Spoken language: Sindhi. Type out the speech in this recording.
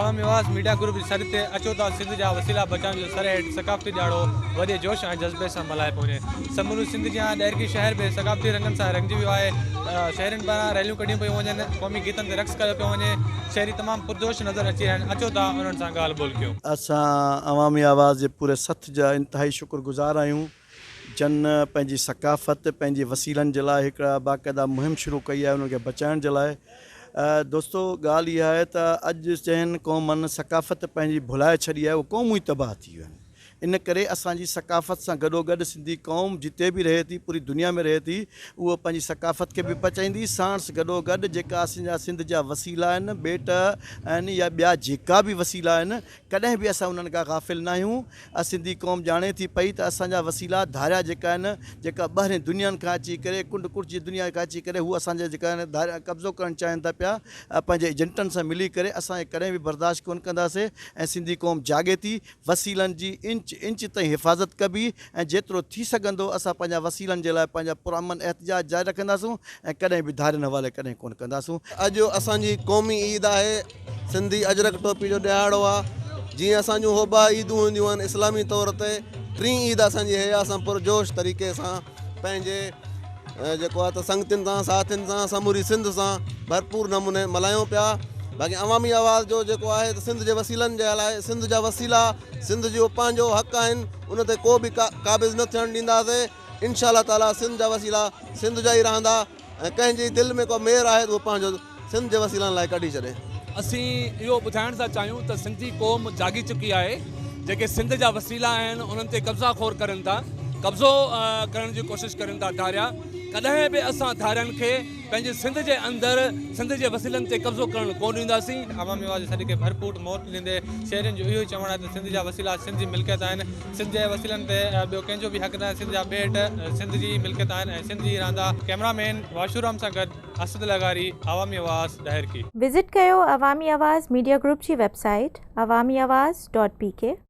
عوامي آواز ميڊيا گروپ جي سڏ تي اچو ته سنڌ جا وسيلا بچائڻ جو سر هيٺ ثقافتي ڏهاڙو وڏي جوش ۽ جذبي سان ملهايو پيو وڃي. سموري سنڌ جيان ڏهرڪي شهر به ثقافتي رنگن سان رڱجي ويو آهي. شهرين پاران ريليون ڪڍيون پيون وڃن، قومي گيتن تي رقص ڪيو پيو وڃي، شهري تمام پرجوش نظر اچي رهيا آهن، اچو ته انهن سان ڳالهه ٻولهه ڪيون. اسان عوامي آواز جي پوري سٿ جا انتهائي شڪر گذار آهيون جن پنهنجي ثقافت پنهنجي وسيلن جي لاء هڪڙا باقاعده مهم شروع ڪئي آهي انهن کي بچائڻ جي لاء دوستو ڳالهه اها آهي ته اڄ جنهن قومن ثقافت پنهنجي ڀلائي ڇڏي آهي اهي قومون ئي تباهه ٿي ويون آهن ان ڪري اسان جي ثقافت سان گڏوگڏ سنڌي قوم جتي به رهي ٿي پوري دنيا ۾ رهي ٿي اهو پنهنجي ثقافت کي به بچائيندي ساڻس گڏوگڏ جيڪا اسان جا سنڌ جا وسيلا آهن ٻيٽ آهن يا ٻيا جيڪا به وسيلا آهن ڪڏهن به اسان انهن کان غافل ناهيون. سنڌي قوم ڄاڻي ٿي پئي ته اسان جا وسيلا ڌاريا جيڪا آهن، جيڪا ٻاهرين دنيائن کان اچي ڪري، ڪنڊ ڪڙڇ جي دنيا کان اچي ڪري هو اسان جا جيڪا آهن ڌاريا قبضو ڪرڻ چاهين ٿا پيا، پنهنجي ايجنٽن سان ملي ڪري، اسان اهي ڪڏهن به برداشت ڪونه ڪنداسين ۽ سنڌي قوم جاڳي ٿي، وسيلن جي انچ انچ تائين حفاظت ڪبي ۽ جيترو ٿي سگهندو اسان پنهنجا وسيلن جي لاء پنهنجا پرامن احتجاج جاري رکنداسون ۽ ڪڏهن به ڌارين حوالي ڪڏهن ڪونه ڪنداسون. اڄ اسان جي قومي عيد آهي. سنڌي اجرڪ ٽوپي جو ڏهاڙو آ. جيئن اسان جون هو ٻه عيدون هونديون آهن اسلامي طور تي ٽين عيد اسان جي هي آ اسان پرجوش طريقي سان پنهنجي جيڪو آ ته سنگتين سان ساٿين سان سموري سنڌ سان ڀرپور نموني ملهايون پيا باقي عوامي آواز جو جيڪو آهي ته سنڌ جي وسيلن جي لاء سنڌ جا وسيلا سنڌ جو پنهنجو حق آهن ان تي ڪو به قابض نه ٿيڻ ڏينداسي انشاء الله تعالي سنڌ جا وسيلا سنڌ جا ئي رهندا ۽ ڪنهن جي دل ۾ ڪو مير آهي ته اهو پنهنجو سنڌ جي وسيلن لاء ڪڍي ڇڏي. اسين اهو ٻڌائڻ ٿا چاهيون ته سنڌي قوم جاڳي چڪي آهي، جيڪي سنڌ جا وسيلا آهن انهن تي قبضا خور ڪرين ٿا، قبضو ڪرڻ جي ڪوشش ڪرين ٿا ڌاريا، ڪڏهن به اسان ڌارين کي پنهنجي سنڌ جي اندر سنڌ جي وسيلن تي قبضو ڪرڻ ڪونه ڏينداسين. عوامي آواز جي سڏ کي ڀرپور موٽ ڏيندي شهرين جو اهو ئي چوڻ آهي ته سنڌ جا وسيلا سنڌ جي ملڪيت آهن، سنڌ جي وسيلن تي ٻيو ڪنهن جو به حق ناهي، سنڌ جا ٻيٽ سنڌ جي ئي ملڪيت آهن ۽ سنڌ جي ئي رهندا. ڪئميرا مين واشو رام سان گڏ اسد لغاري، عوامي آواز، ڏهرڪي. وزٽ ڪيو عوامي آواز ميڊيا گروپ جي website Awami Awaz dot P K.